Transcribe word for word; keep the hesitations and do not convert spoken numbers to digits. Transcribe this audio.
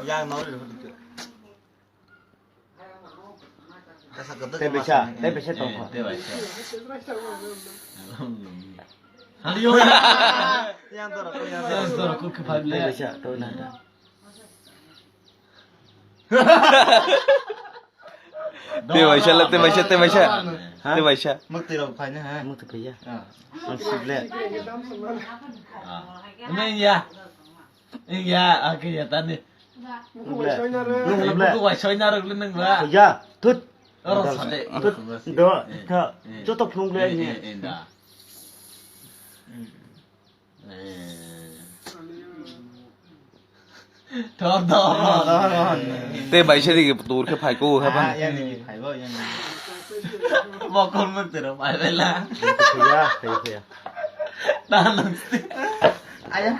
Yang no ri. Tei bisa, tei bisa tongkha. Tei bisa. Haliyo. Yang dorok, yang dorok. Yang dorok, kok kepala. Tei bisa, tong na da. Tei bisa le, tei bisa, tei bisa. Ha? Tei bisa. Mukti rok phai na, ha? Mukti phai ya. Ah. Ang sip le. Ah. Ini ya. Iya, oke ya tadi. Nung le. Nung le. Buku wai soina rok le nung ba. Ya, tut. Oro sale. Tut. Do, ka. Joto phung le ni. Enda. Tor tor. Te bai seri ke tur ke phai ko ha ban. Yang ni phai bo, yang ni. Bokol muk tero phai bela. Ya, ya, ya. Tanang. Ayah.